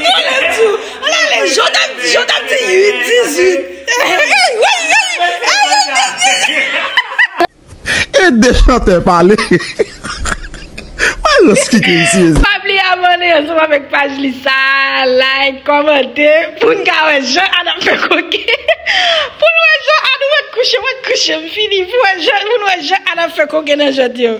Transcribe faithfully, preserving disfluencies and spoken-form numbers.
Ann ale tou. Ann ale, jan w t ap di, jan w t ap di uit, dizuit. Ey, ey, ey, ey, ey, ey, ey. Ede chantè pale. Wè rans ki gen isi. Pa bliye abòne ansanm avèk paj li sa, like, kòmante, pou n ka wè jan Ana fè koke. Pou n wè jan Ana, mwen kouche, mwen kouche, m fini. Pou wè jan, pou n wè jan Ana fè koke nan jwèt yo.